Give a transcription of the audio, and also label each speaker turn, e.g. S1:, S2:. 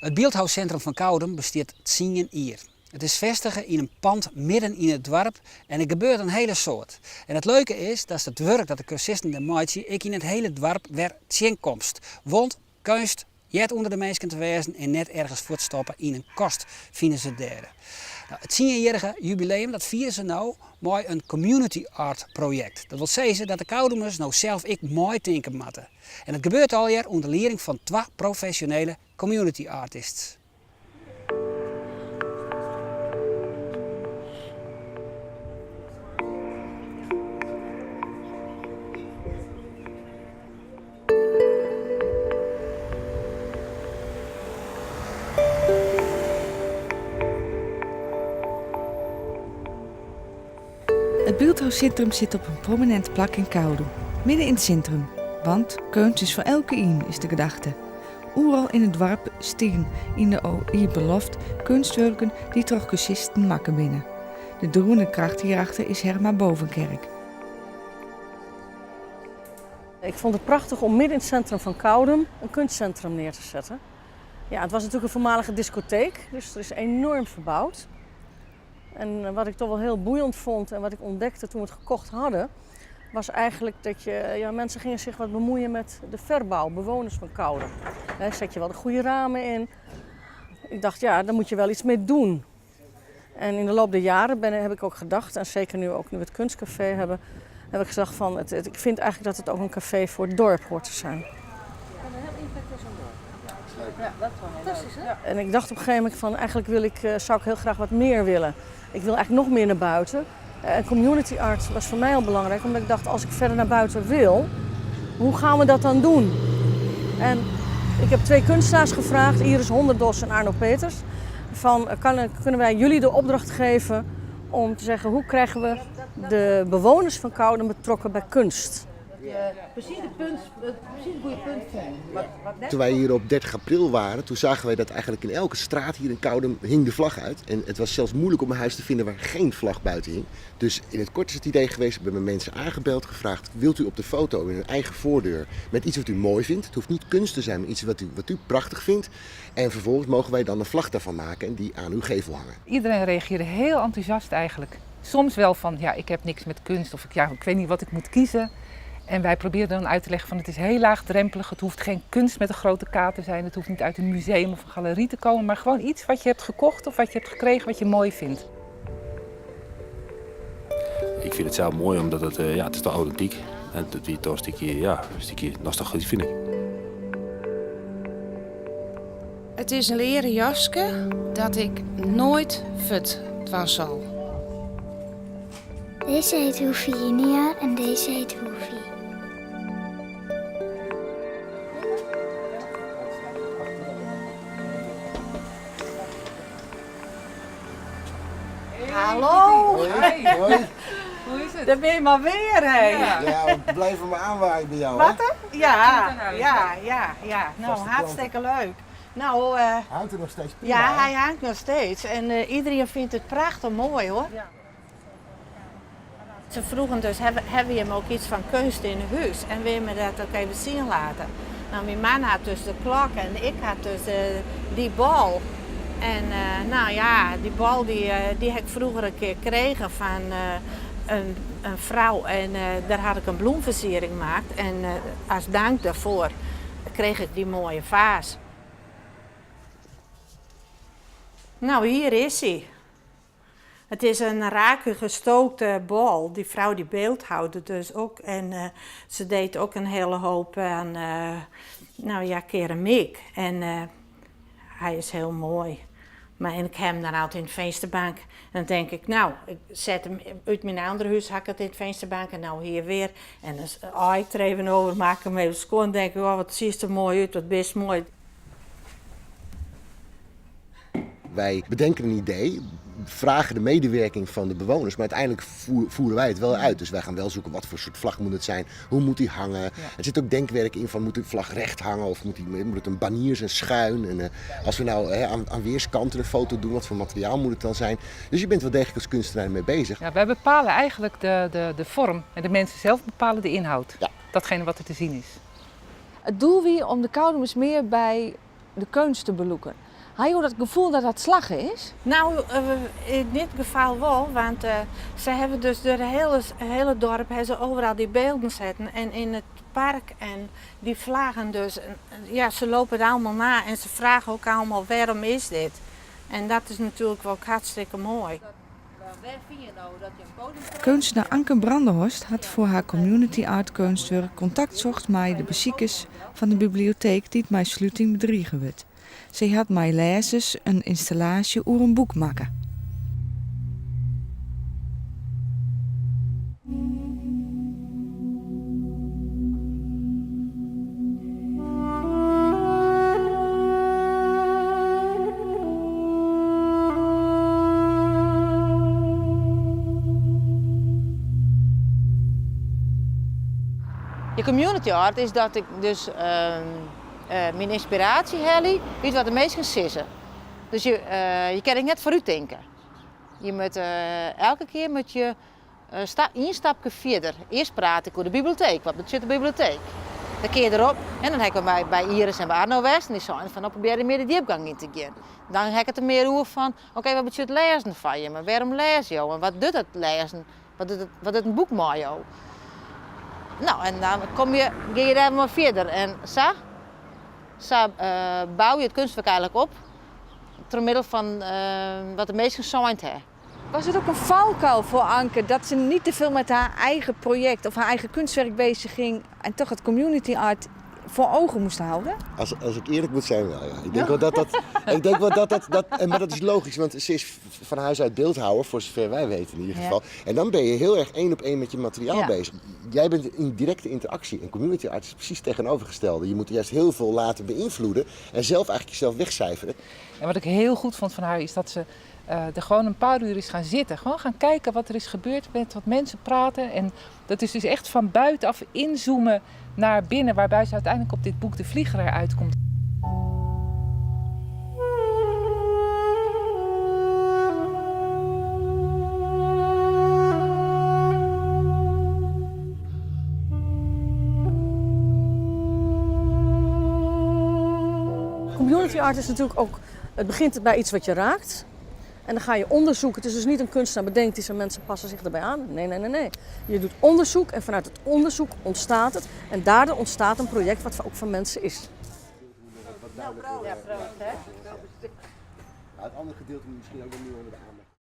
S1: It Byldhoucentrum fan Koudum bestiet tsien jier. It is festige yn in pand midden yn it doarp en der gebeurt in hele soad. En it leuke is datst it wurk dat de kursisten dêr meitsje ek yn it hele doarp wer tsjinkomst. Want keunst heart ûnder de minsken te wêzen en net ergens fuortstoppe yn in kast, fine se dêr. It tsienjierrige jubileum dat fiere se no mei in community art projekt. Dat wol sizze dat de Koudumers no sels ek meitinke moatte. En dat gebeurt allegear ûnder lieding fan twa profesjonele community artists.
S2: It byldhoucentrum sit op in prominint plak yn Koudum, midden yn it sintrum. Want keunst is foar elkenien, is de gedachte. Oeral yn it doarp stean yn de iepen loft keunstwurken dy't troch kursisten makke binne. De driuwende kracht hierachter is Herma Bovenkerk.
S3: Ik vond het prachtig om midden in het centrum van Koudum een kunstcentrum neer te zetten. Ja, het was natuurlijk een voormalige discotheek, dus er is enorm verbouwd. En wat ik toch wel heel boeiend vond en wat ik ontdekte toen we het gekocht hadden, was eigenlijk dat je, ja, mensen gingen zich wat bemoeien met de verbouw, bewoners van Koudum. Hè, zet je wel de goede ramen in. Ik dacht, ja, daar moet je wel iets mee doen. En in de loop der jaren ben, heb ik ook gedacht, en zeker nu ook nu we het kunstcafé hebben, heb ik gedacht van, het, het, ik vind eigenlijk dat het ook een café voor het dorp hoort te zijn. Ja, dat is wel fantastisch, hè? En ik dacht op een gegeven moment van, eigenlijk wil ik, zou ik heel graag wat meer willen. Ik wil eigenlijk nog meer naar buiten. En community art was voor mij al belangrijk, omdat ik dacht, als ik verder naar buiten wil, hoe gaan we dat dan doen? En ik heb twee kunstenaars gevraagd, Iris Honderdos en Arno Peters, van kan, kunnen wij jullie de opdracht geven om te zeggen, hoe krijgen we de bewoners van Koudum betrokken bij kunst?
S4: Precies de punt, precies het goede punt zijn.
S5: Toen wij hier op 30 april waren, toen zagen wij dat eigenlijk in elke straat hier in Koudum hing de vlag uit. En het was zelfs moeilijk om een huis te vinden waar geen vlag buiten hing. Dus in het kort is het idee geweest, we hebben mensen aangebeld, gevraagd, wilt u op de foto in uw eigen voordeur met iets wat u mooi vindt? Het hoeft niet kunst te zijn, maar iets wat u, wat u prachtig vindt. En vervolgens mogen wij dan een vlag daarvan maken en die aan uw gevel hangen.
S6: Iedereen reageerde heel enthousiast eigenlijk. Soms wel van, ja, ik heb niks met kunst of ik, ja, ik weet niet wat ik moet kiezen. En wij proberen dan uit te leggen van het is heel laagdrempelig, het hoeft geen kunst met een grote K te zijn, het hoeft niet uit een museum of een galerie te komen, maar gewoon iets wat je hebt gekocht of wat je hebt gekregen wat je mooi vindt.
S7: Ik vind het zelf mooi omdat het, ja, het is toch authentiek. En dat wie toch een stukje, ja, een stukje nostalgie vind ik.
S8: Het is een leren jaske dat ik nooit fut dwaan zal.
S9: Deze heet Woefie junior en deze heet Woefie.
S4: Hallo!
S6: Hoi.
S5: Hoi.
S6: Hoe is het?
S4: Daar ben je maar weer, hè?
S6: Ja.
S5: Ja, we blijven maar aanwaaien bij jou,
S4: Wat hè? Ja, ja, ja, ja. Nou,
S5: Vaste
S4: hartstikke leuk. Nou,
S5: Hangt er nog steeds prima,
S4: ja,
S5: hè?
S4: hij hangt nog steeds. En iedereen vindt het prachtig mooi, hoor.
S6: Ja.
S4: Ze vroegen dus, hebben we hem ook iets van kunst in huis? En wil je me dat ook even zien laten? Nou, mijn man had dus de klok en ik had dus die bal. En nou ja, die bal die heb ik vroeger een keer gekregen van een vrouw. En daar had ik een bloemversiering gemaakt. En als dank daarvoor kreeg ik die mooie vaas. Nou, hier is hij. Het is een rake gestookte bal. Die vrouw die beeldhouwde dus ook. En ze deed ook een hele hoop aan nou ja, keramiek. En hij is heel mooi. Maar en ik heb hem dan altijd in de vensterbank. En dan denk ik, nou, ik zet hem uit mijn andere huis, hak het in de vensterbank en nou hier weer. En dan aai ik er even over, maak hem even schoon. En denk ik, oh, wat ziet er mooi uit, wat best mooi.
S5: Wij bedenken een idee, vragen de medewerking van de bewoners, maar uiteindelijk voeren wij het wel uit. Dus wij gaan wel zoeken wat voor soort vlag moet het zijn, hoe moet die hangen. Er zit ook denkwerk in van moet de vlag recht hangen of moet het een banier zijn schuin. En als we nou, hè, aan weerskanten een foto doen, wat voor materiaal moet het dan zijn. Dus je bent wel degelijk als kunstenaar mee bezig.
S6: Ja, wij bepalen eigenlijk de vorm en de mensen zelf bepalen de inhoud. Datgene wat er te zien is.
S2: Het doel wie om de Koudumers meer bij de kunst te beloeken. Ha jo dat gefoel dat dat slagge is?
S4: Nou, in dit geval wel, want ze hebben dus door het hele dorp hebben ze overal die beelden zetten en in het park en die vlaggen dus. Ja, ze lopen het allemaal na en ze vragen ook allemaal waarom is dit? En dat is natuurlijk wel hartstikke mooi.
S2: Keunstner Anke Branderhorst hat foar har community art keunstwurk kontakt socht mei de besikers fan de biblioteek dy't mei sluting bedrige wurdt. Sy hat mei lêzers in ynstallaasje oer in boek makke.
S10: De community art is dat ik dus myn ynspiraasje helje út wat de minsken sizze. Dus je kin ek net foarút tinke. Je moatte elke kear moat je ien stapke fierder. Earst praat ik oer de biblioteek. Wat betsjut de biblioteek? Dan kear je derop en dan ha ik by Iris en by Arno west en dy seinen fan no probearje mear de djipgong yn te gean. Dan ha ik it der mear oer fan oké wat betsjut lêzen foar jimme? Wêrom lêze jo en wat docht it lêzen? Wat docht it, wat docht in boek mei jo? No en dan kom je, gean je dêr mei fierder en sa, sa bou je it keunstwurk eigenlik op troch middel fan wat de minsken sein ha.
S2: Was het ook een valkuil voor Anke dat ze niet te veel met haar eigen project of haar eigen kunstwerk bezig ging en toch het community art voor ogen moest houden?
S5: Als ik eerlijk moet zijn wel, ja. Ik denk wel dat dat, ik denk wel dat, dat, dat, en, maar dat is logisch, want ze is van huis uit beeldhouwer, voor zover wij weten in ieder geval. En dan ben je heel erg één op één met je materiaal bezig. Jij bent in directe interactie en community art is precies het tegenovergestelde. Je moet juist heel veel laten beïnvloeden en zelf eigenlijk jezelf wegcijferen.
S6: En wat ik heel goed vond van haar is dat ze er gewoon een paar uur is gaan zitten. Gewoon gaan kijken wat er is gebeurd, met wat mensen praten. En dat is dus echt van buitenaf inzoomen naar binnen, waarbij ze uiteindelijk op dit boek De Vliegeraar uitkomt.
S3: Community art is natuurlijk ook, het begint bij iets wat je raakt. En dan ga je onderzoeken. Het is dus niet een kunstenaar bedenkt iets en mensen passen zich erbij aan. Nee, nee, nee, nee. Je doet onderzoek en vanuit het onderzoek ontstaat het. En daardoor ontstaat een project wat ook van mensen is.
S5: Nou, proost, hè? Het andere gedeelte moet misschien ook nog nu onder de aandacht.